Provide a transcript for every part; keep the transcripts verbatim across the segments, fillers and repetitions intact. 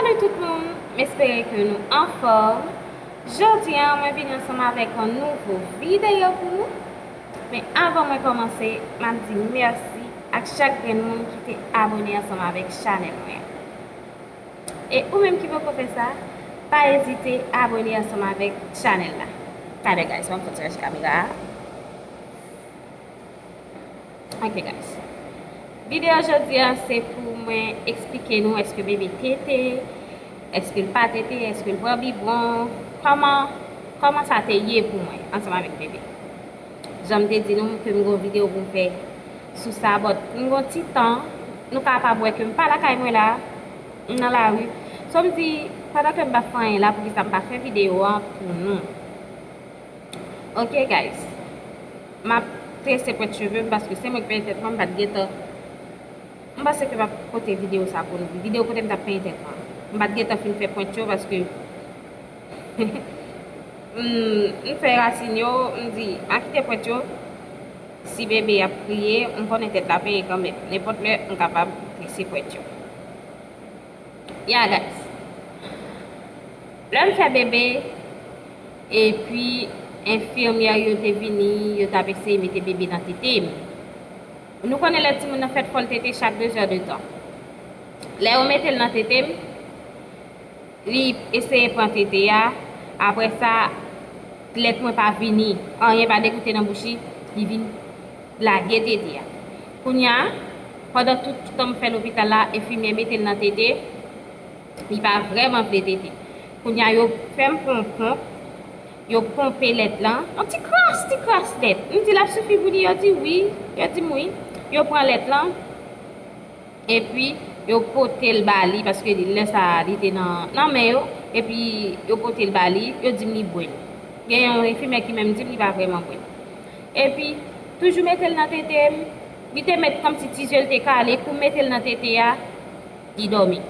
Salut tout moun, m espere ke nou anfòm. Jodi a, mwen vini ansanm avèk yon nouvo videyo pou nou. Men avan mwen kòmanse, m ap di mèsi ak chak grenn moun ki te abòne ansanm avèk chanèl mwen an. E ou menm ki poko fè sa, pa ezite abòne ansanm avèk chanèl la. Talè guys, ban m fè yon ti rache kamera a. Ok guys. Videyo jodi a se pou mwen eksplike nou èske bebe tete, èske l pa tete, èske l pran bibwon, kòman, kòman sa te ye pou mwen ansanm avèk bebe. Jan m te di nou ke m gen yon videyo pou m fè sou sa, but m gen yon ti tan, nou kapab wè ke m pa lakay mwen la, m nan lari. So m di, pandan ke m pa fè anyen la, poukisa m pa fè videyo an pou nou? Ok guys, m ap trese pwent cheve m paske se mwen ki penyen tèt mwen, m pa t gentan, m panse ke m ap pote videyo sa pou nou. Videyo kote m t ap penyen tèt mwen. M pa t gentan fin fè pwent yo paske m, m fè rasin yo, m di, m a kite pwent yo. Si bebe ap kriye, m konnen tèt la penyen kanmenm. Nenpòt lè, m kapab trese pwent yo. Yeah guys. Lè m fè bebe, epi enfimyè yo te vini, yo t ap eseye mete bebe nan tete m. Nou konnen lè timoun nan fèt, fò l tete chak de zè de tan. Lè yo mete l nan tete m, li eseye pran tete a. Apre sa, lèt mwen pa vini, anyen pa degoute nan bouch li, li vin lage tete a. Kounye a, pandan tout tan m fè lopital la, enfimyè mete l nan tete, li pa vrèman vle tete. Kounye a, yo fè m pran yon ponp, yo ponpe lèt lan, yon ti kras, ti kras lèt. M di l ap sifi pou li, yo di wi, yo di m wi. Yo pran lèt lan, epi yo pote l ba li, paske lè sa a li te nan, nan men yo, epi yo pote l ba li, yo di m li bwè l. Gen yon enfimyè ki menm di m li pa vrèman bwè l. Epi, toujou mete l nan tete m, li te met kòmsi ti zye l te kale, kou m mete l nan tete a, li dòmi.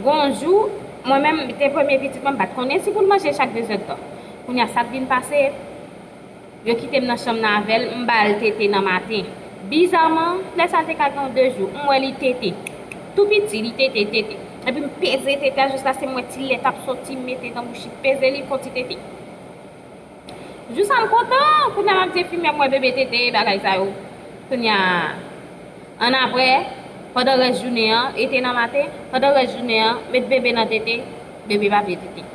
Gon jou, mwen menm, te premye pitit mwen, m pa t konnen si pou l manje chak de zè d tan. Kounye a, sa k vin pase, yo kite m nan chanm nan avè l, m ba l tete nan maten. Bizaman, lè sa l te ka gen yon de jou, m wè li tete. Tou piti, li tete, tete. Epi m peze tete a jiskaske m wè ti lèt ap soti, m mete nan bouch li, peze li, fè yon ti tete. Jou sa m kontan, kounye a m ap di enfimyè m wè bebe tete, bagay sa yo. Kounye a, annapre, pandan rès jounen an, e te nan maten, pandan rès jounen an, met bebe nan tete, bebe pa vle tete.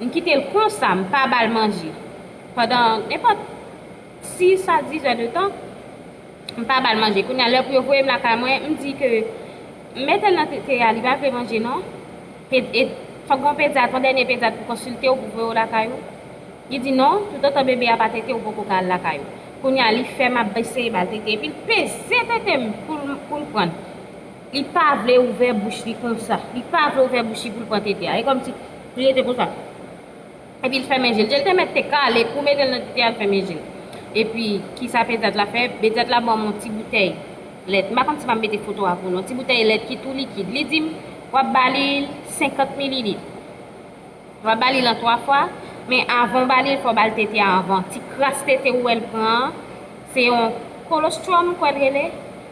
M kite l konsa, m pa ba l manje. Pandan nenpòt sis a diz è de tan, m pa ba l manje. Kounye a, lè pou yo voye m lakay mwen, m di ke m mete l nan tete a, li pa vle manje non. Pe-, e, fòk gon pedyat, yon dènye pedyat pou konsilte w, pou voye w lakay ou. Li di non, toutotan bebe a pa tete, ou poko ka al lakay ou. Kounye a, li fè m ap eseye ba l tete, epi l peze tete m pou l, pou l pran. Li pa vle ouvè bouch li konsa. Li pa vle ouvè bouch li pou l pran tete a. E kòmsi li rete konsa. Epi l fèmen je l. Je l te mèt te kale, kou mete l nan tete a, l fèmen je l. Epi, kisa pedyat la fè? Pedyat la ban m yon ti boutèy lèt. M pa konn si m ap mete foto a pou nou. Yon ti boutèy lèt ki tou likid. Li di m, w ap ba li l senkant mililit. W ap ba li l an twa fwa, men avan w ba li l, fò w ba l tete a anvan. Ti kras tete ou wè l pran an, se yon kolostwòm, kwè l rele.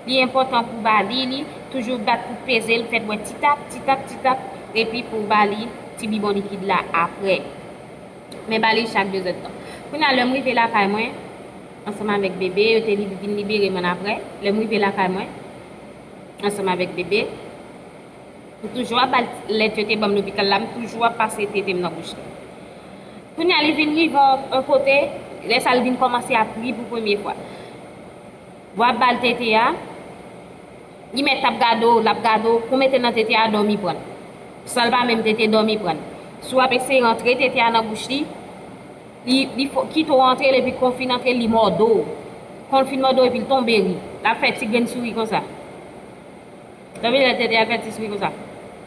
Li enpòtan pou w ba li li, toujou bat pou peze l, fè l bwè ti tap, ti tap, ti tap, epi pou w ba li ti bibwon likid la apre. Men ba li l chak de zè d tan. Kounye a, lè m rive lakay mwen, ansanm avèk bebe, yo te li-, vin libere m annapre. Lè m rive lakay mwen, ansanm avèk bebe, m toujou ap ba l lèt yo te ban m lopital la, m toujou ap pase tete m nan bouch li. Kounye a, li vin rive yon, yon kote, lè sa a, li vin kòmanse ap ri pou premye fwa. W ap ba l tete a, li mèt ap gade w, l ap gade w, kou mete l nan tete a, dòmi pran l. San l pa menm tete, dòmi pran l. Si w ap eseye rantre tete a nan bouch li, li, li fò, kite w rantre l, epi kou w fin rantre l, li mòde w. Kou l fin mòde w, epi l tonbe ri. L ap fè ti grenn souri konsa. Dòmi lè tete a fè ti souri konsa.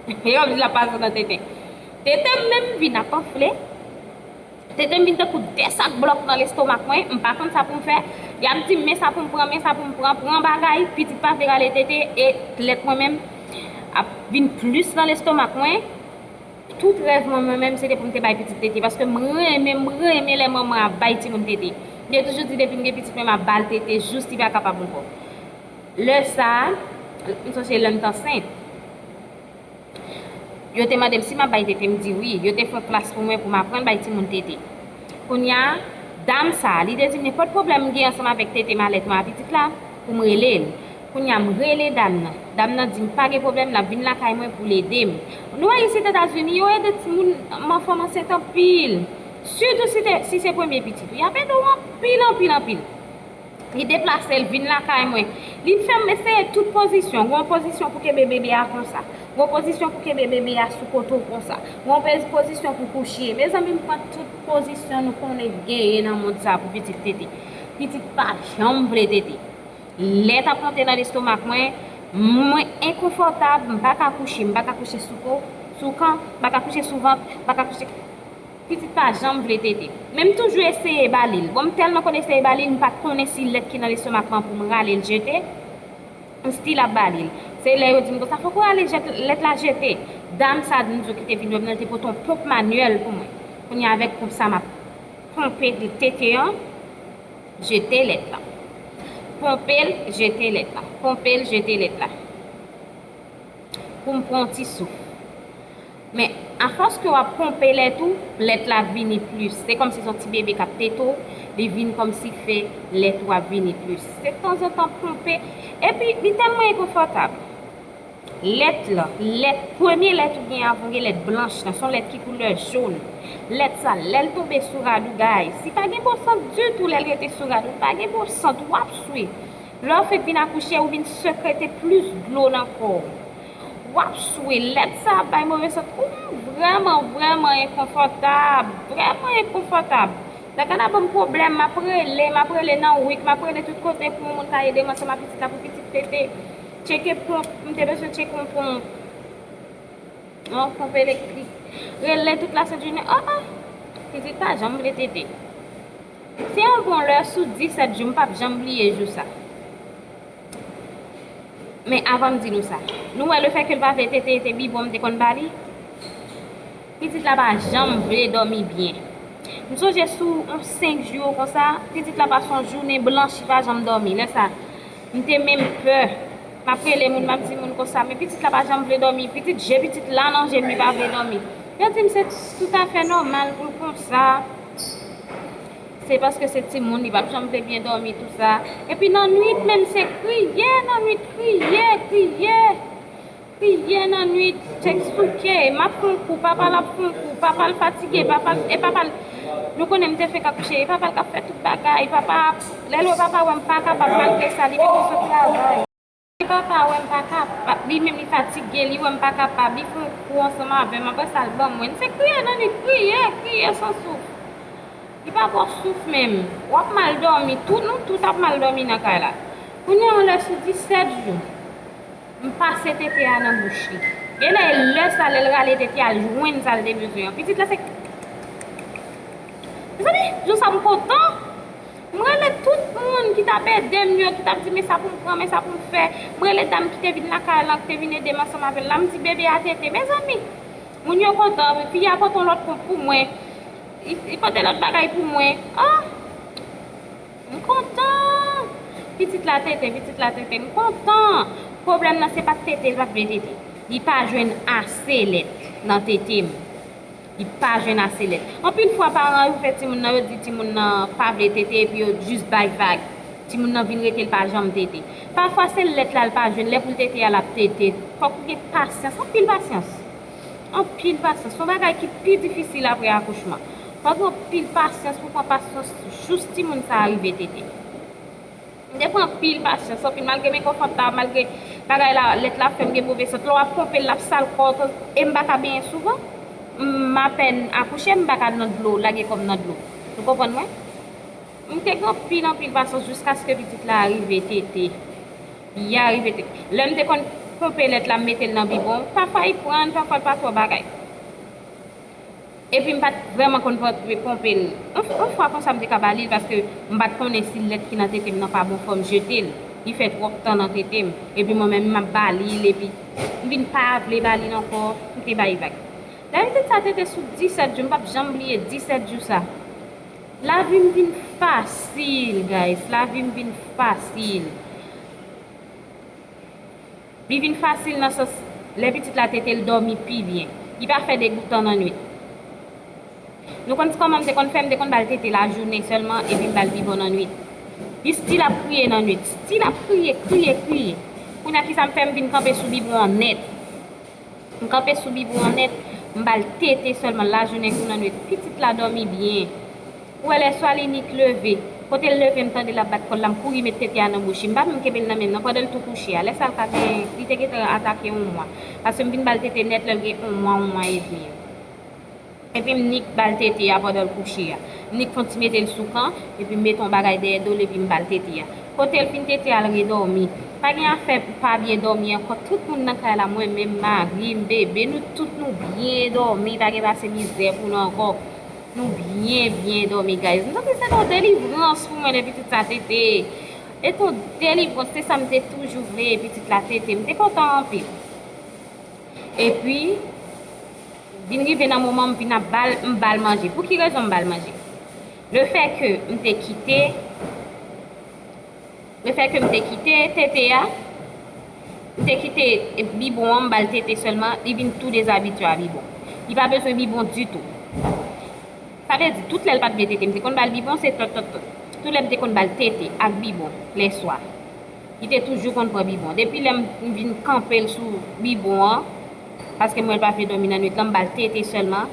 E kòmsi l ap pase nan tete. Tete m menm vin ap anfle. Tete m vin tankou de sak blòk nan lestomak mwen, m pa konn sa pou m fè. Y ap di m, men sa pou m pran, men sa pou m pran, pran bagay, pitit pa vle rale tete, e lèt mwen menm ap vin plis nan lestomak mwen. Tout rèv mwen, mwen menm, se te pou m te bay pitit tete, paske m renmen, m renmen lè manman ap bay timoun tete. M te toujou di depi m gen pitit mwen, m ap ba l tete jis li pa kapab ankò. Lè sa a, m sonje lè m t ansent. Yo te mande m si m ap bay tete, m di wi. Yo te fè yon klas pou mwen pou m aprann bay timoun tete. Kounye a, dam sa a, li te di m nenpòt pwoblèm m gen ansanm avèk tete m a lèt mwen a pitit la, pou m rele l. Kounye a, m rele dam nan. Dam nan di m pa gen pwoblèm, l ap vin lakay mwen pou l ede m. Nou wè isit Etazini, yo ede timoun, man, fanm ansent anpil. Sitou si, te, si se premye pitit ou. Y ap ede w anpil, anpil, anpil. Li deplase, l vin lakay mwen. Li fè m eseye tout pozisyon. Gon pozisyon pou kenbe bebe a konsa. Gon pozisyon pou kenbe bebe a sou kote w konsa. Gon pe- pozisyon pou kouche. Mezanmi, m pran tout pozisyon nou konnen genyen nan mond sa pou pitit tete. Pitit pa janm vle tete. Lèt ap monte nan lestomak mwen. Mwen enkonfòtab, m pa ka kouche, m pa ka kouche sou ko, sou kan, m pa ka kouche sou vant, m pa ka kouche. Pitit pa janm vle tete. Men m toujou eseye ba li l. Bon, m tèlman konn eseye ba li l, m pa t konnen si lèt ki nan lestomak mwen pou m rale l jete, m still ap ba li l. Se lè yo di m konsa, fòk ou rale jèt, lèt la jete. Dam sa a di m di w ki te vin wè m nan, li te pote yon ponp manyèl pou mwen. Kounye a, avèk ponp sa, m ap ponpe tete an, jete lèt la. Ponpe l, jete lèt la. Ponpe l, jete lèt la. Pou m pran yon ti souf. Men, afòs ke w ap ponpe lèt ou, lèt la vini plis. Se kòmsi se yon ti bebe k ap tete w, li vin kòmsi fè lèt ou ap vini plis. Se tanzantan ponpe, epi li tèlman enkonfòtab. Lèt la, lèt, premye lèt ou gen avan w gen lèt blanch lan, se yon lèt ki koulè jòn. Lèt sa, lè l tonbe sou rad ou, guys, li pa gen bon sant ditou lè l rete sou rad ou, li pa gen bon sant, w ap swe. Lè w fèk vin akouche, ou vin sekrete plis dlo nan kò w. W ap swe, lèt sa ap bay move sant. Ou vrèman, vrèman enkonfòtab. Vrèman enkonfòtab. Lè ka nan ban m pwoblèm, m ap rele, m ap rele nan wik, m ap rele tout kote pou yon moun ka ede m ansanm ak pitit la pou pitit tete. Tcheke ponp, m te bezwen tcheke yon ponp. Yon ponp elektrik. Rele tout lasent jounen, oh, oh, pitit pa janm vle tete. Se yon bon lè sou disèt jou, m p ap janm bliye jou sa. Men avan m di nou sa, nou wè lefètke l pa vle tete, te bibwon m te konn ba li? Pitit la pa janm vle dòmi byen. M sonje sou yon senk jou konsa, pitit la pase yon jounen blanch, li pa janm dòmi. Lè sa, m te menm pè. M ap rele moun, m ap di moun konsa, men pitit la pa janm vle dòmi. Pitit, je pitit la nan je m, li pa vle dòmi. Yo di m se toutafè nòmal pou l konsa. Se paske se timoun, li p ap janm vle byen dòmi, tou sa. Epi nan nwit menm, se kriye nan nwit, kriye, kriye. Kriye nan nwit, tèt souke, m ap fè yon kou, papa l ap fè yon kou, papa l fatige, papa l, e papa l, nou konnen m te fenk akouche, e papa l k ap fè tout bagay, papa, lè l wè papa wè m pa kapab, malgre sa, li vin sot travay. Papa wè m pa kapab, li menm li fatige, li wè m pa kapab, li fè yon kou ansanm avè m, apre sa l ban mwen. Se kriye nan li, kriye, kriye san souf. Li pa ba w souf menm. W ap mal dòmi, tout nou tout ap mal dòmi nan kay la. Kounye a, yon lè sou disèt jou, m pase tete a nan bouch li. Genlè e lè sa, lè l rale tete a, l jwenn sa l te bezwen an. Pitit la se Mezanmi, jou sa m kontan. M rele tout moun ki t ap ede m yo, ki t ap di, "Men sa pou m pran, men sa pou m fè." M rele dam ki te vin lakay lan, ki te vin ede m ansanm avè l la. M di, "Bebe a tete." Mezanmi, moun yo kontan. Fi a pote yon lòt ponp pou mwen. Li, li pote lòt bagay pou mwen. Oh! M kontan. Pitit la tete, pitit la tete. M kontan. Pwoblèm nan se pa t tete, l pa t vle tete. Li pa jwenn ase lèt nan tete m. Li pa jwenn ase lèt. Anpil fwa, paran yo fè timoun nan, yo di timoun nan pa vle tete, epi yo jis bay vag. Timoun nan vin rete, l pa janm tete. Pafwa, se lèt la l pa jwenn. Lè pou l tete a, l ap tete. Fòk ou gen pasyans, anpil pasyans. Anpil pasyans. Se yon bagay ki pi difisil apre akouchman. Fòk gen anpil pasyans pou pran pasyans jous timoun sa a rive tete. M te pran anpil pasyans, anpil, malgre m enkonfòtab, malgre bagay la, lèt la fè m gen move sant. Lè w ap ponpe l, l ap sal kò w, e m pa ka benyen souvan. M apèn akouche, m pa ka nan dlo, lage kò m nan dlo. Nou konprann mwen? M te gen anpil, anpil pasyans jiskaske pitit la rive tete. Li rive tete. Lè m te konn ponpe lèt la, m mete l nan bibwon. Pafwa, li pran, pafwa, l pa twò bagay. Epi m pa t vrèman konn ponpe, ponpe l. Yon, yon fwa konsa m te ka ba li l paske m pa t konnen si lèt ki nan tete m nan pa bon fò m jete l. Li fè twòp tan nan tete m. Epi mwen menm m ap ba li l epi m vin pa vle ba li l ankò, m te bay vag. Lè pitit sa tete sou disèt jou, m p ap janm bliye disèt jou sa. Lavi m vin fasil, guys. Lavi m vin fasil. Li vin fasil nan sans, lè pitit la tete, l dòmi pi byen. Li pa fè degoutan nan nwit. Nou konn kòman m te konn fè? M te konn ba l tete lajounen sèlman epi m ba l bibwon nan nwit. Li still ap kriye nan nwit, still ap kriye, kriye, kriye. Kounye a kisa m fè? M vin kanpe sou bibwon an nèt. M kanpe sou bibwon an nèt, m ba l tete sèlman lajounen kou nan nwit. Pitit la dòmi byen. Ou wè lè swa li nik leve. Kote l leve, m tande l ap bat kò l la, m kouri met tete a nan bouch li. M pa menm kenbe l nan men m non, pandan l tou kouche a. Lè sa l ka gen, li te gentan atake yon mwa. Paske m vin ba l tete nèt lè l gen yon mwa, yon mwa edmi. Epi m nik ba l tete a pandan l kouche a. M nik fè yon ti mete l sou kan, epi m mete yon bagay dèyè do l, epi m ba l tete a. Kote l fin tete a, l redòmi. Pa gen afè pa byen dòmi ankò. Tout moun nan kay la, mwen menm, mari m, bebe, nou tout nou byen dòmi. Pa gen pase mizè pou nou ankò. Nou byen, byen dòmi, guys. M santi se yon delivrans pou mwen lè pitit sa tete. E yon delivrans, se sa m te toujou vle, pitit la tete. M te kontan anpil. Epi, vin rive nan moman m vin ap ba l, m ba l manje. Pou ki rezon m ba l manje? Le fè ke m te kite, le fè ke m te kite tete a, m te kite bibwon an, m ba l tete sèlman, li vin tou dezabitye a bibwon. Li pa bezwen bibwon ditou. Sa vle di, tout lè l pa t vle tete, m te konn ba l bibwon, se tòt, tòt, tòt. Tout lè m te konn ba l tete ak bibwon, lèswa. Li te toujou konn pran bibwon. Depi lè m vin kanpe l sou bibwon an, paske m wè l pa vle dòmi nan nwit lan, m ba l tete sèlman.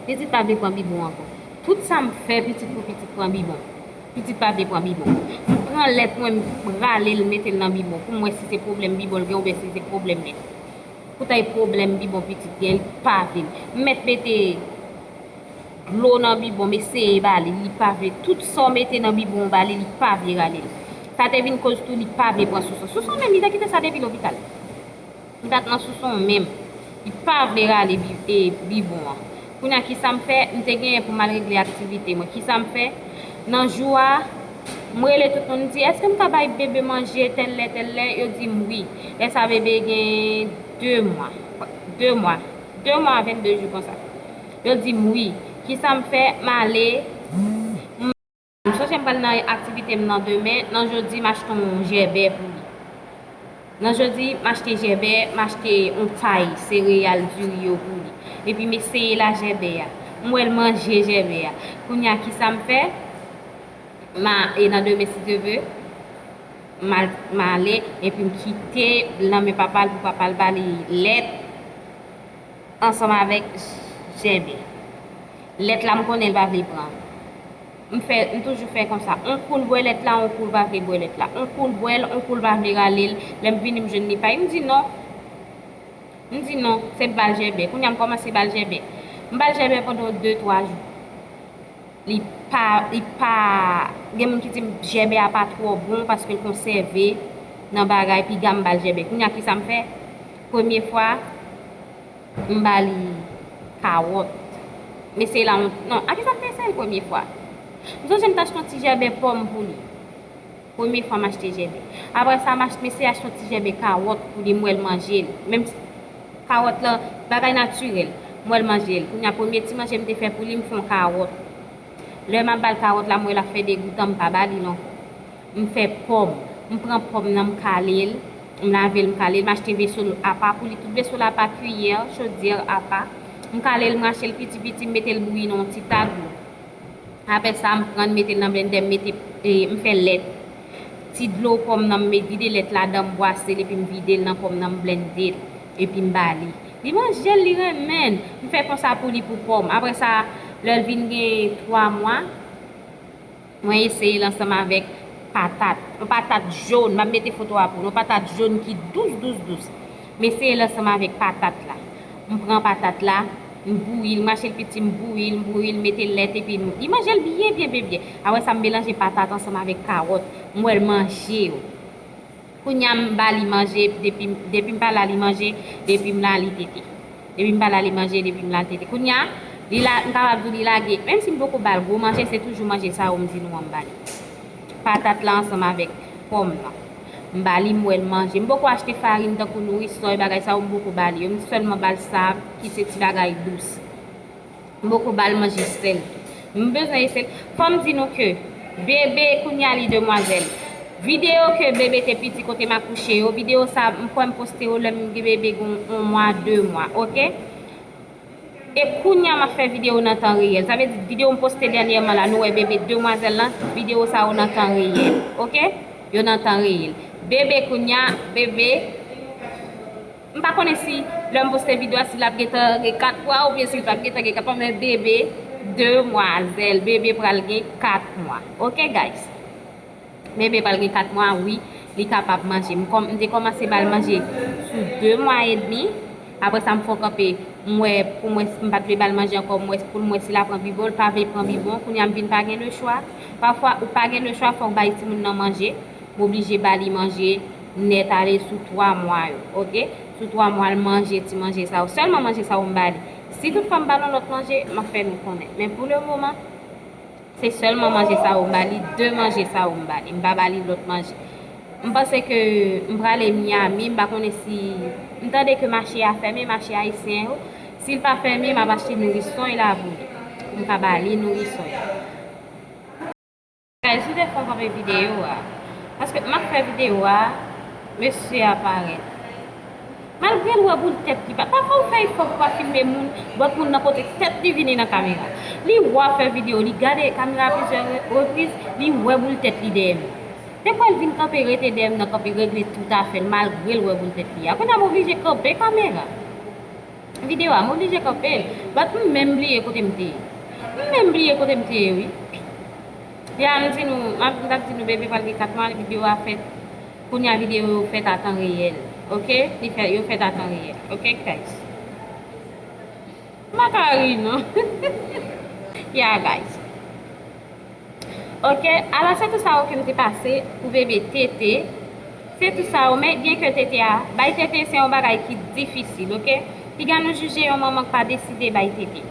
Pitit pa vle pran bibwon ankò. Tout sa m fè, pitit pou pitit pran bibwon. Pitit pa vle pran bibwon. M pran lèt mwen, m rale l, mete l nan bibwon pou m wè si se pwoblèm bibwon l gen oubyen si se pwoblèm lèt. Poutan e pwoblèm bibwon pitit gen, li pa vle. M mèt mete dlo nan bibwon, m eseye ba li, li pa vle. Tout sa w mete nan bibwon w ba li, li pa vle rale l. Sa te vin koz tou li pa vle pran souson. Souson menm, li te kite sa depi lopital. Li pa t nan souson menm. Li pa vle rale bi- e, bibwon an. Kounye a, kisa m fè? M te genyen pou m al regle aktivite mwen. Kisa m fè? Nan jou a, m rele tout moun, m di, èske m ka bay bebe manje tèl lè, tèl lè? Yo di m wi. Lè sa bebe gen de mwa. De mwa. De mwa a vennde jou konsa. Yo di m wi. Kisa m fè? M ale. M sonje m pral nan aktivite m nan demen. Nan jodi, m achte yon jèbè pou li. Nan jodi, m achte jèbè, m achte yon pay, sereyal, diri yo pou li. Epi m eseye la jèbè a. M wè l manje jèbè a. Kounye a, kisa m fè? M a, e nan demen, si Dye ve, m al, m ale, epi m kite l nan men papa l pou papa l ba li lèt ansanm avèk jèbè. Lèt la, m konnen l pa vle pran. M fè, m toujou fè konsa. On kou l bwè lèt la, on kou l pa vle bwè lèt la. On kou l bwè l, on kou l pa vle rale l. Lè m vini, m jwenn li pay, m di non. M di non, se m ba l jèbè. Kounye a, m kòmanse ba l jèbè. M ba l jèbè pandan de, twa jou. Li pa, li pa, gen moun ki di m jèbè a pa twò bon paske l konsève nan bagay, piga m ba l jèbè. Kounye a, kisa m fè? Premye fwa, m ba li kawòt. M eseye la, non, a kisa m te eseye l premye fwa? M sonje m t achte yon ti jèbè pòm pou li. Premye fwa m achte jèbè. Apre sa, m ach- m eseye achte yon ti jèbè kawòt pou li, m wè l manje l. Menm si kawòt lan, bagay natirèl, m wè l manje l. Kounye a, premye ti manje m te fè pou li, m fè yon kawòt. Lè m ap ba l kawòt la, m wè l ap fè degoutan, m pa ba li l ankò. M fè pòm. M pran pòm nan, m kale l. M lave l, m kale l. M achte veso l apa pou li. Tout veso l apa, kiyè, chodyè apa. M kale l, m rache l piti piti, m mete l bouyi nan yon ti ta dlo. Apre sa, m pran l, mete l nan blendè, m mete, e, m fè lèt. Ti dlo pòm nan, m vide lèt ladan, m bwase l, epi m vide l nan pòm nan, m blende l, epi m ba li. Li manje l, li renmen l. M fè konsa pou li pou pòm. Apre sa, lè l vin gen twa mwa, mwen eseye l ansanm avèk patat. Yon patat jòn, m ap mete foto a pou nou. Yon patat jòn ki dous, dous, dous. M eseye l ansanm avèk patat la. M pran patat la, m bouyi l, m rache l piti, m bouyi l, m bouyi l, m mete lèt, epi m, li manje l byen, byen, byen, byen. Apre sa, m melanje patat ansanm avèk kawòt. M wè l manje yo. Kounye a, m ba li manje, depi, depi m pa la, li manje, depi m la, li tete. Depi m pa la, li manje, depi m la, li tete. Kounye a, li la, m kapab di w li lage. Menm si m poko ba l gwo manje, se toujou manje sa yo m di nou an m ba li. Patat la ansanm avèk pòm nan. M ba li, m wè l manje. M poko achte farin tankou nourison e bagay sa yo, m poko ba li yo. M sèlman ba l sa ki se ti bagay dous. M poko ba l manje sèl. M bezwen eseye. Fò m di nou ke bebe, kounye a li demwazèl. Videyo ke bebe te piti kote m akouche yo, videyo sa, m kwè m poste yo lè m gen bebe gen yon mwa, de mwa, oke? E kounye a m ap fè videyo nan tan reyèl. Sa vle di videyo m poste dènyèman la, nou wè bebe demwazèl lan, videyo sa yo nan tan reyèl, oke? Yo nan tan reyèl. Bebe kounye a, bebe, m pa konnen si lè m poste videyo a, si l ap gentan gen kat mwa oubyen si l p ap gentan gen kat mwa, men bebe demwazèl, bebe pral gen kat mwa, oke, guys? Bebe pral gen kat mwa, wi, li kapab manje. M kòm, m te kòmanse ba l manje sou de mwa edmi. Apre sa, m fè yon kanpe, m wè, pou m wè si m pa t vle ba l manje ankò, m wè, pou m wè si l ap pran bibwon, l pa vle pran bibwon. Kounye a, m vin pa gen lechwa. Pafwa, ou pa gen lechwa, fò w bay timoun nan manje. M oblije ba li manje nèt ale sou twa mwa yo, oke? Sou twa mwa, l manje ti manje sa yo. Sèlman manje sa yo m ba li. Si toutfwa m ba l yon lòt manje, m ap fè nou konnen. Men pou le moman, se sèlman manje sa yo m ba li, de manje sa yo m ba li. M pa ba li lòt manje. M panse ke m prale Miami, m pa konnen si, m tande ke mache a fèmen, mache ayisyen yo. Si l pa fèmen, m ap achte nourison la pou li. M ka ba li nourison. Guys, ou te fè kanpe videyo a. Paske m ap fè videyo a, mesye a parèt. Malgre l wè boul tèt li pa, pafwa ou fè efò pou pa filme moun, lòt moun nan pote tèt li vini nan kamera. Li wè w ap fè videyo, li gade kamera a plizyè re-, repriz, li wè boul tèt li dèyè m. Dekwè l vin kanpe rete dèyè m nan, kanpe regle tout afè l, malgre l wè boul tèt li a. Kounye a m oblije kanpe kamera. Videyo a, m oblije kanpe l. But m menm bliye kote m te ye. M menm bliye kote m te ye, wi. Ya, m di nou, m ap, m t ap di nou bebe pral gen kat mwa, videyo a fèt. Kounye a videyo yo fèt a tan reyèl. Oke? Li fè, yo fèt a tan reyèl. Oke, guys? M pa ka ri, non. Ya, guys. Oke? Alò, se tou sa yo ke m te pase pou bebe tete. Se tou sa yo, men byen ke tete a, bay tete se yon bagay ki difisil, oke? Piga nou jije yon manman k pa deside bay tete.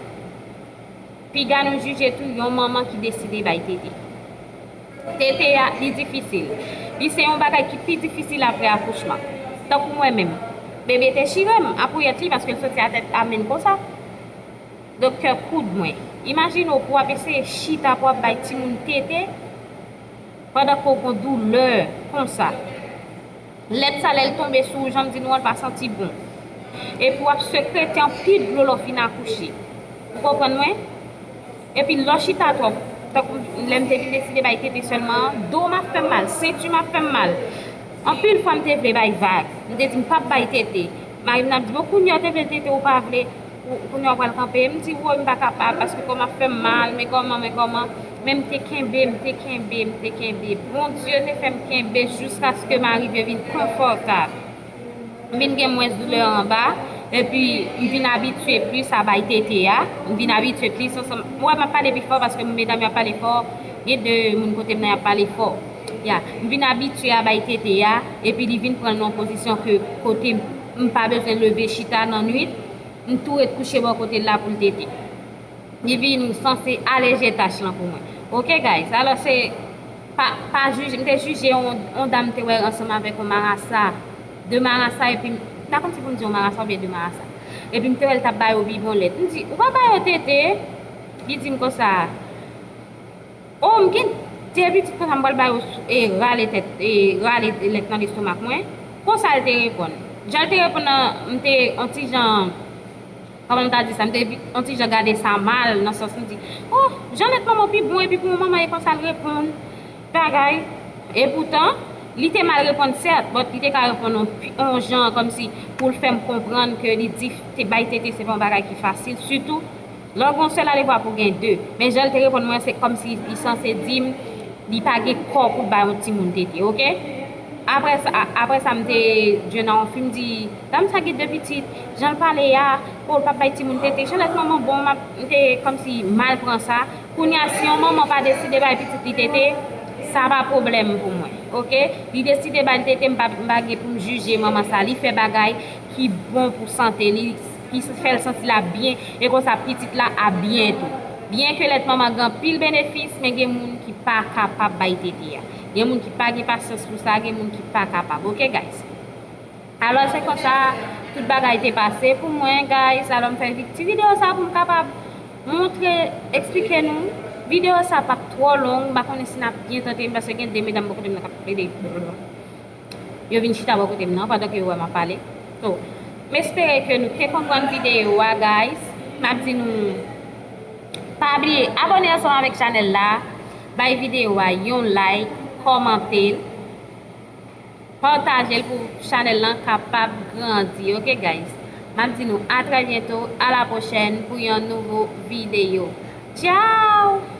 Piga nou jije tou yon manman ki deside bay tete. Tete a, li difisil. Li se yon bagay ki pi difisil apre akouchman. Tankou mwen menm, bebe te chire m a pouyèt li paske l soti atè a menm konsa. Doktè koud mwen. Imajine w pou w ap eseye chita pou w ap bay timoun tete pandan ke w gon doulè konsa. Lèt sa, lè l tonbe sou ou, jan m di nou an, l pa santi bon. Epi w ap sekrete anpil dlo lè w fin akouche. Ou konprann mwen? Epi lè w chita twòp, tankou lè m te vin deside bay tete sèlman an, do m ap fè m mal, senti m ap fè m mal. Anpil fwa m te vle bay vag. M te di m p ap bay tete. Mari m t ap di, "Bon, kounye a w te vle tete, ou pa vle." Kou-, kounye a w pral kanpe. M di, "Woy, m pa kapab, paske kò m ap fè m mal, men kòman, men kòman." Men m te kenbe, m te kenbe, m te kenbe. Bondye te fè m kenbe jiskaske m arive vin konfòtab. M vin gen mwens doulè anba, epi m vin abitye plis a bay tete a. M vin abitye plis ansanm. Ou wè, m ap pale pi fò paske medam yo ap pale fò. Gen de moun kote m nan y ap pale fò. Ya, m vin abitye a bay tete a, epi li vin pran l nan yon pozisyon ke kote m pa bezwen leve chita nan nwit. M tou ret kouche bò kote l la pou l tete. Li vin sanse aleje tach lan pou mwen. Oke, guys? Alò, se pa, pa jije, m te jije yon, yon dam te wè ansanm avèk yon marasa, de marasa, epi m pa konn si pou m di yon marasa oubyen de marasa. Epi m te wè l t ap ba yo bibon lèt. M di, "Ou pa ba yo tete?" Li di m konsa, "O, m gen de pitit konsa, m pral ba yo sou, e, rale tèt, e, rale lèt nan lestomak mwen." Konsa l te reponn. Jan l te reponn nan, m te on ti jan, kòman m ta di sa, m te vi-, on ti jan gade sa mal, nan sans m di, "O, jan lèt manman pi bon, epi pou yon manman e konsa l reponn bagay." Epoutan, li te mal reponn sèt, but li te ka reponn on pi, on jan kòmsi pou l fè m konprann ke li di te bay tete se pa yon bagay ki fasil, sitou lè w gen yon sèl alevwa pou w gen de. Men jan l te reponn mwen, se kòmsi li sanse di m li pa gen kò pou l bay yon timoun tete, oke? Apre sa, a-, apre sa, m te jwenn a yon fi, m di, "Dam sa gen de pitit, jan l pale a, o, l p ap bay timoun tete, jan lèt manman bon." M ap, m te kòmsi mal pran sa. Kounye a, si yon manman pa deside bay pitit li tete, sa pa pwoblèm pou mwen, oke? Li deside ba l tete, m pa, m pa gen pou m jije manman sa. Li fè bagay ki bon pou sante li, ki fè l santi l ap byen, e konsa pitit la ap byen tou. Byen ke lèt manman gen anpil benefis, men gen moun ki pa kapab bay tete a. Gen moun ki pa gen pasyans pou sa, gen moun ki pa kapab. Oke, guys? Alò, se konsa tout bagay te pase pou mwen, guys. Alò, m fè vi-, ti videyo sa pou m kapab montre, eksplike nou Videyo sa p ap twò long, m pa konnen si n ap byen tande m, paske gen de medam bò kote m nan k ap plede. Yo vin chita bò kote m nan, pandan ke yo wè m ap pale. So, m espere ke nou te konprann videyo a, guys. M ap di nou, pa bliye abòne ansanm avèk chanèl la, bay videyo a yon like, kòmante l, pataje l pou chanèl lan kapab grandi, ok, guys? M ap di nou a trè byento, a la pwochèn pou yon nouvo videyo. Tchao!